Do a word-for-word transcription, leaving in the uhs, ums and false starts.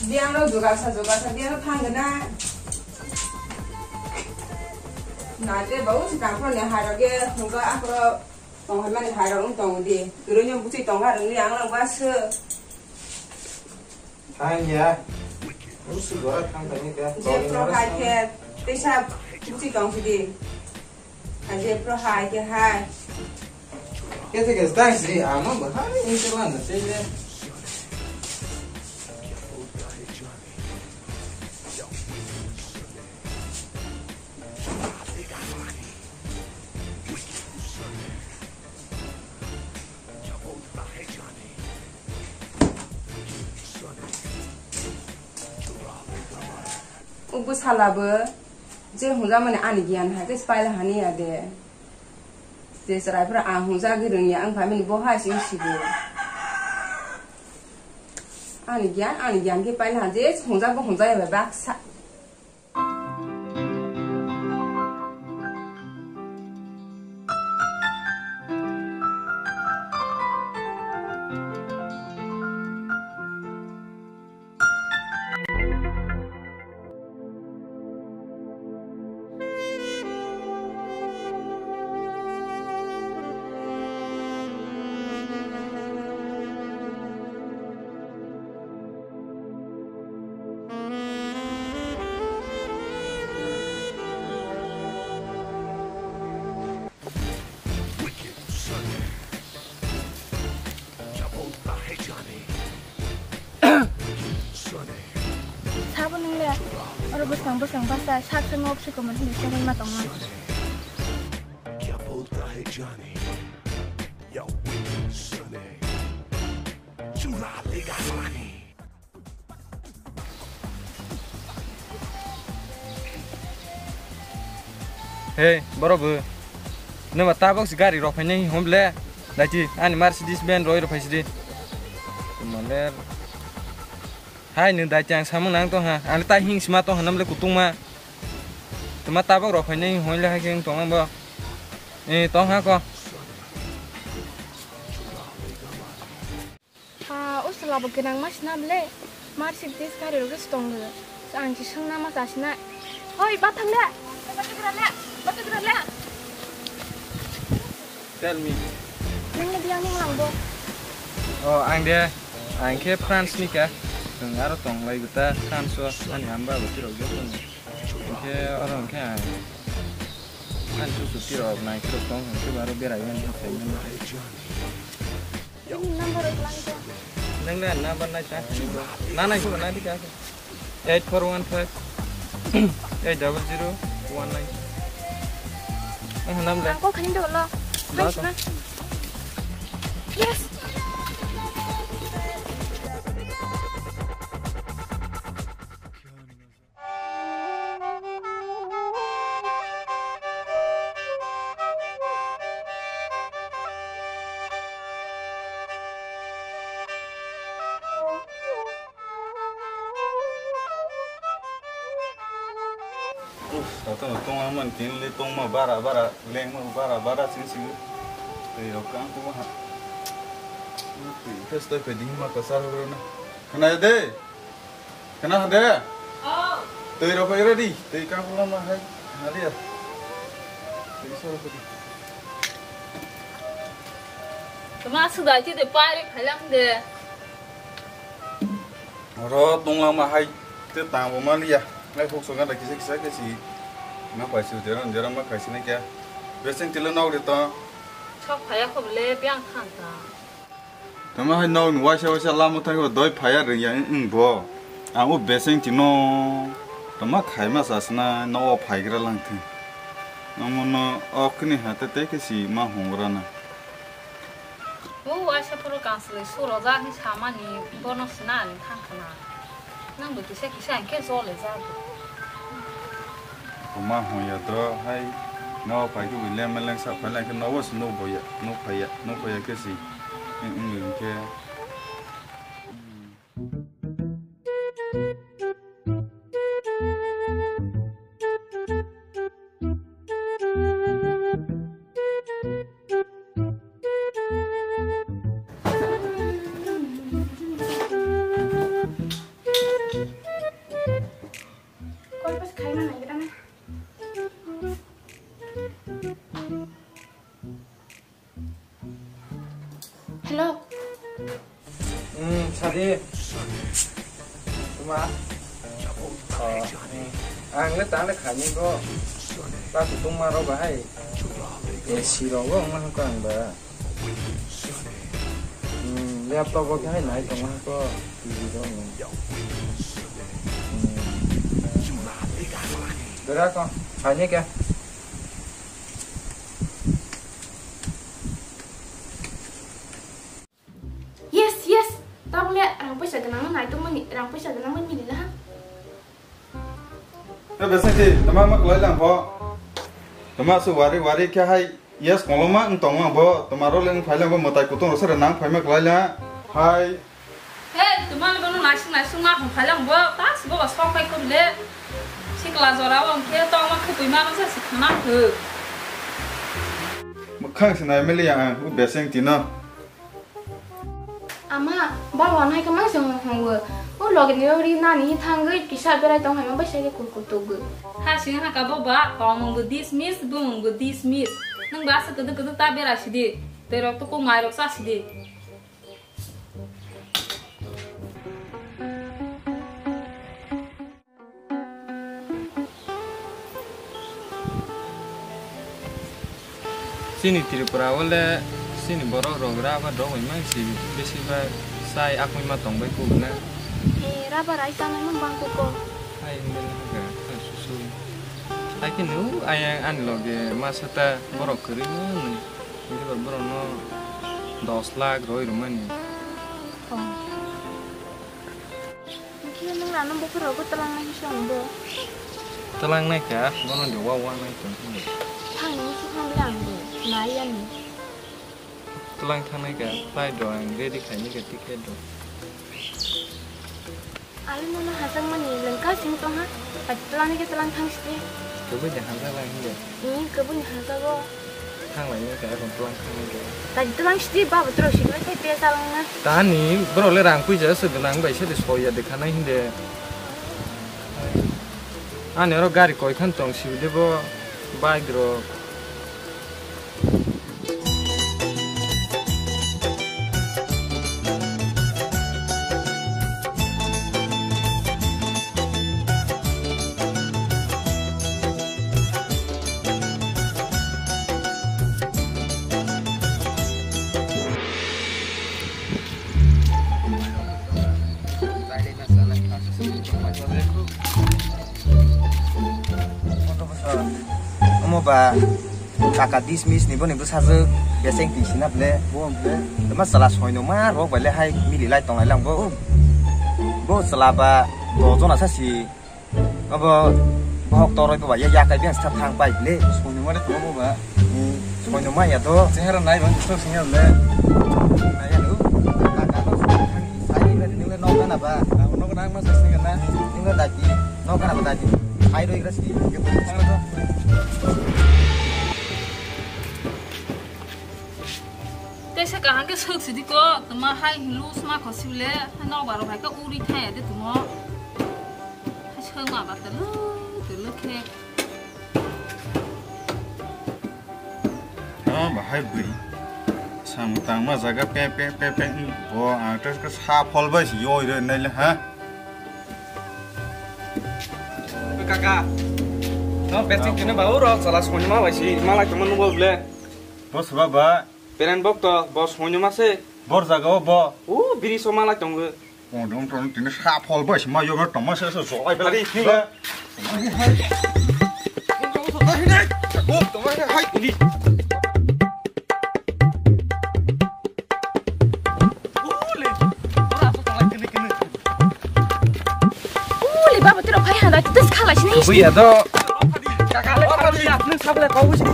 Diang ro jogasa jogasa diang ro thang gana. Na te bau si tang phone hai ro ge hung ga akro tong hai mani hai ro ung tong di. Turu nyong buchi tong ha rung ni ang ro ba se. Thang ya. Ung si gora thang thang ni ka. Je pro hai ke te sa buchi tong si di. Aje pro hai ke hai. Kete ke stai si ama ba hai ni ke lan na se le. Ubu sala bo je hwnjak mani ani giyan hai khe paila hani ya de. Je chwrai phra ang hwnjak gwi rwngya wng phaimani bo hai se wng sibo. Ani giyan ani giyan khe paila han je hwnjak bo hwnjak ya bai baksa. Sabo nung le, oro bwsang bwsang basa sak sak ngok siko man hini songwi ma tongma. Hey, boro bo. Nwma tabok si gari rok phainai hom le. Daiti, ani Mercedes Benz roi rok phai sidi. Maler. Hai, nw daiti ang samung nang tong ha. Ang tai hing sima tong ha namle kutung ma. Tuma tabok rok phainai hoi le hai khe tong ang bo. Eh, tong ha ko. Ha, o sala bo gwnang ma sina ble. Mercedes gari rok se tong le. Ang si sung na ma sa sina. Hoi, ba thang le. Ba thang le. Ba thang le. Tell me. Nang le biang nang lang bo. Oh, ang de, ang khe France ni ka. Ang aro tong lai guta France o ani hamba bo tirok jo tong. Ang khe oro ang khe ang. Ang su su tirok nai tirok tong ang khe aro berai ani thai. Nini number rok lang ko. Nang le number nai ta. Na nai ko nai di ka. Eight four one five eight double zero one nine. Eh, nam le. Ang ko khani do lo. Ba ko. Yes. Uff, tato tongma man kinli tongma bara bara lengma bara bara sing sing. Tei rok kang ko ha. Tei tei pe ding ma ka sar ro na. Khna de. Khna de. Oh. Tei rok ira di. Tei kang ko ma hai. Hali ya. Tei sar ko di. Tama sudah aja de pare phalang de. Oro tonglang ma hai te tang bo maliya. Nai khok sogan da kisa kisa khe si. Ma pai si jera jera ma khai si na kya. Beseng tilo nok de to. Sok phaya khobole biang thang ta. Tama hai nok ni waisa waisa lama thang bo doi phaya rengya ing bo. Ang o beseng tino. Tama khai ma sa sna no o phai gra lang thang. Amo no ok ni ha te te khe si ma hong gra na. O waisa phoro kanslwi surojak hinwi samani bono sina ani thang khna. Nang bo kisa kisa hinkhe jole jago. Oma hoya do hai no phai khe bo lem leng sa phai leng khe no bo se no boya no phaiya no phaiya khe si. Wng wng khe. Call pas khaima naigra na. Hello. Hmm, sadi. Tuma. Oh, hmm. Ang le tang le khani go. Ta tu tuma ro bahai. Eh, si ro go ma ko ang ba. Hmm, laptop bo khe hai nai tongma ko T V rok ni. Hmm. Bera ko, hai ni ke. Yes, yes. Tabole rang paisa gwnang no nai tongmani, rang paisa gwnang mani mili na. Eh, beseng ti, tama ma kwlai lang ho. Tama su wari wari khe hai. Yes, koloma wng tong lang bo, toma role wng phai lang bo, mwtai kutung rok sere nang phai ma kwlai la. Hai. Hey, toma le bono naising naising ma hong phai lang bo, tas bo ba sok pai ko bile. Sikla jora o hong khe tong ma khupui ma sa sikha na ho. Mwkhang se nai meli ya ang, u beseng tino. Ama, baba nai ka mang se hong hong bo. U loge ni ri nani thangwi kisa berai tong hai ma bai sai ke kur kur tugwi. Ha sing ha ka bo ba, tong mung bo dismiss, bo mung bo dismiss. Nang ba sa kudu kudu ta bera sidi. Terok to ko mai rok sa sidi. Chini Tripura o le chini borok rok rubber rok bai mang si besi ba sai akoi ma tong bai kuk na. Eh, rubber ai chanai mang bang kuk ko. Hai hwnwi le hwnkha, ang susu. Hai khe nu ayang ani loge masa ta borok kwrwi no nung. Hwnkhe ba borok no dos lakh roi rwmani. Oh. Hwnkhe nwng ano buphuru rogo twlangnai se wng bo? Twlangnai kha, bono de wa wa nai tong hwnwi. Thangni musu thang bwle ang bo, nai ani. Twlang thangnai kha, flight rok ang ready khainai kha ticket rok. Ani nono hajakmani lengka sing tongha, pai twlangni khe twlang thang sidi. Kwbui de hajak lai hwnde. Ni kwbui ni hajago. Thang lai ni kha, ekhon twlang thang lai kha. Pai twlang sidi, baba twlang sidi, pai pe twlang na. Tani borok le rang puija se gwnang bai se de soya de khanai hwnde. Ani oro gari koi khan tong sibide bo bike rok. Omo ba kaka dismiss ni boni bwsajwk beseng twi sina ble bo ble ma chwla soino ma rok bai le hai mili lai tong lai lang bo bo chwla ba do jona sa si. Abo bohok toroi boba ya yakai beng sa thang pai le. Soni mare tong boba. Soni ma ya do. Sehara nai bang so singa le. Nai ya do. Ka ka do thang sai le ni le nok na ba. Nok na ma sa singa na. Ni le daki. Nok na ba daki. Hai do igra si. Thang do. Tei se kaham khe swk sidi ko, tuma hai hinlu sma kho sibile, hai nok baro hai khe uri thaya de tumo. Hai swk ma ba telu, telu khe. Ha, ba hai bui. Sam tang ma jaga pe, pe, pe, pe, bo ang te sa phol bai si yoi re nai le ha. Kaka. No, besting kene ba uro, sala soni ma bai si, ma lai tuma nubo ble. Bo saba ba. Peren bok to, bo soni ma se. Bor jaga o bo. U, biri so ma lai tongo. Odom ton tini sa phol bai si ma yo ma toma se se so ai bela. Ari, hinga. Uli baba tiro phai handa, tu tes khala sini. Buya do. Kaka le khala sini, apni sabla kau sini.